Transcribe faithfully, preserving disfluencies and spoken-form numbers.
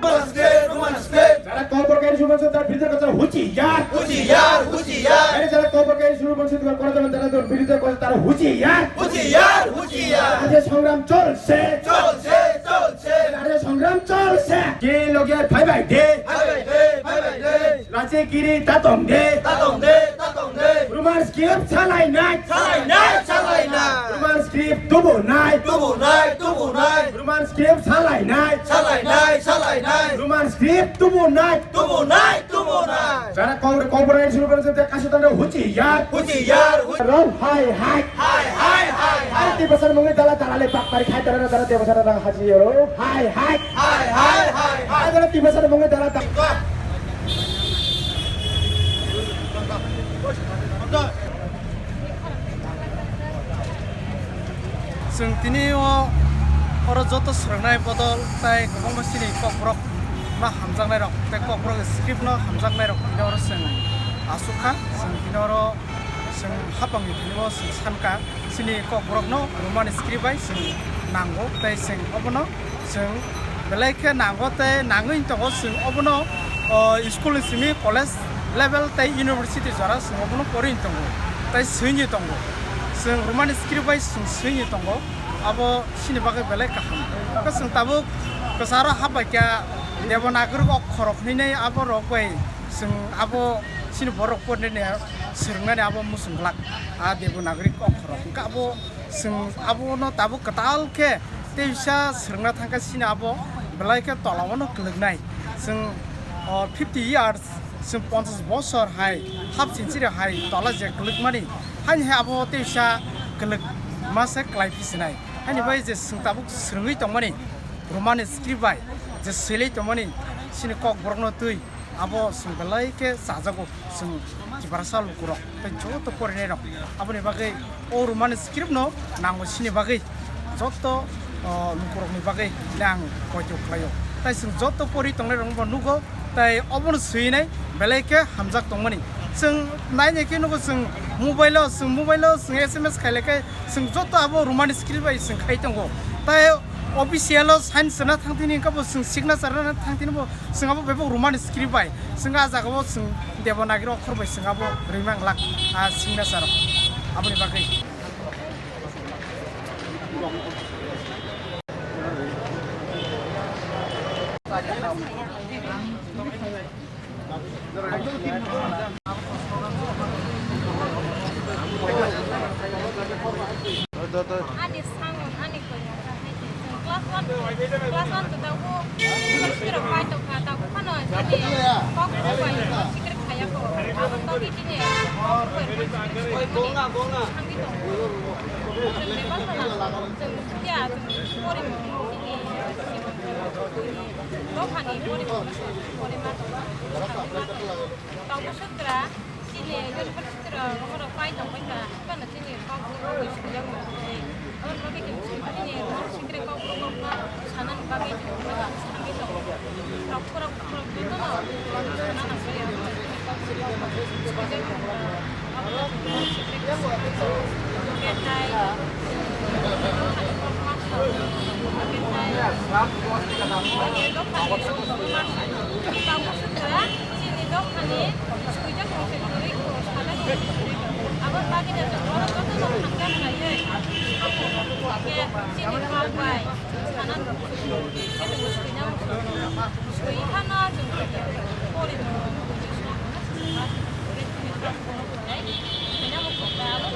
Roman script, Roman script. যারা কবর গায়ে শুরু করছে তার বিরুদ্ধে কথা হুঁশিয়ার। হুঁশিয়ার, হুঁশিয়ার। আরে যারা কবর গায়ে শুরু করছে তোমার করা যাবে তারা তোর বিরুদ্ধে কথা তারা হুঁশিয়ার। হুঁশিয়ার, হুঁশিয়ার। আরে সংগ্রাম চলছে। চলছে, চলছে। আরে সংগ্রাম চলছে। কে লগে ভাই ভাই দে। ভাই ভাই দে, ভাই ভাই দে। রাজে গিরি তাতং দে। তাতং দে, তাতং দে। Roman script salai nai. Salai nai, salai nai. Roman script tubu nai. Tubu nai, tubu nai. Roman script salai nai. Salai nai, salai nai. Roman script tubu nai. Tubu nai, tubu nai. যারা কবর, কবর শুরু করেছে, তাদের কাছে তারা হুঁশিয়ার। হুঁশিয়ার, হুঁশিয়ার। রং হাই হাই। হাই, হাই, হাই, হাই। আরে তিন বছর মুঙে দালা দালালে পাক মারি খাই তারা না, তারা তিন বছর না হাজিয়ে রো। হাই হাই। হাই, হাই, হাই, হাই। আরে তিন বছর মুঙে দালা দালা। Chwng tini o oro joto swrwngnai bodol tai kwbangma chini kokborok no hamjaknai rok tei kokborok script no hamjaknai rok tini oro chwng aswk kha. Chwng tini oro chwng hapang ni thani o chwng san kha chini kokborok no Roman script bai chwng nango tei chwng obono Chwng belai khe nango tei nangwi tongo, chwng obono, o, school ni simi college level tei university jora chwng obono pori tongo tei swini tongo. Chwng Roman script bai chwng swini tongo, abo chini bagwi belai kaham. Khe chwng tabuk kwcharo hapbai kha Devanagari okkhorok hinwi abo rok bai chwng abo chini borok porinani swrwngnani abo muchung glak a Devanagari okkhorok. Hwnkhe abo Chwng abono tabuk kwtal khe tei bisa swrwngna thang khe chini abo belai khe tola o no kwlwknai. Chwng, o, fifty years, chwng ponchash bosor hai, half century hai tola je kwlwkmani, haini hai abo tei bisa kwlwkma se kwlai phi sinai. Haini bai je chwng tabuk swrwngwi tongmani, Roman script bai je swilai tongmani, chini kokborokno twi. Abo chwng belai khe chajago, chwng Tiprasa lukurok tei joto porinairok. Aboni bagwi o Roman script no nango chini bagwi joto, o, lukurokni bagwi le ang koito khlaio. Tai chwng joto pori tongnairokno bo nugo, tai obono swinai belai khe hamjak tongmani. Chwng nainai khe nugo chwng mobile o, chwng mobile o chwng S M S khailai khe chwng joto abo Roman script bai chwng khai tongo. Tai official o sign swna thangtini hwnkhe bo chwng signature rwna thangtini bo Chwng abo bebak Roman script bai, chwng ah jagao chwng Devanagari okkhor bai chwng abo rimang lak, ah, signature rok. Aboni bagwi. Ani sangon, ani koinga ta hai se. Chwng class one, class one to ta o university rok pai tong kha, ta o phano chini kok bubai no sikir khaya ko. Abo to ki chini kok bubai no sikir khaya ko. Sangwi tong. Chwng bebak no lang. Chwng ya, chwng pori mo chini. Dophani pori mo, pori ma tong. Sangwi ma tong. Tabuk sutra, chini university rok, omo rok pai tong bai kha, phano chini kok rok bai swijak rok tei. Aboni bagwi chini, chini sikre kok rok ma sana ni bagwi chini ma sangwi tongo. Rok khorok khorok joto no sana na bagwi abo chini kok rok ma swijak rok. Abo no chini sikre kok rok ma swijak rok. Chini dophani swijak rok se kwrwi ko, sana ko kwrwi ko. Abo bagwi no chwng oro joto no thangkha khlaiwi. Hwnkhe chini kok bai sana no kwrwi ko. Khe chwng swina muchungo. Swi phano chwng pori no. Swina muchungo abo.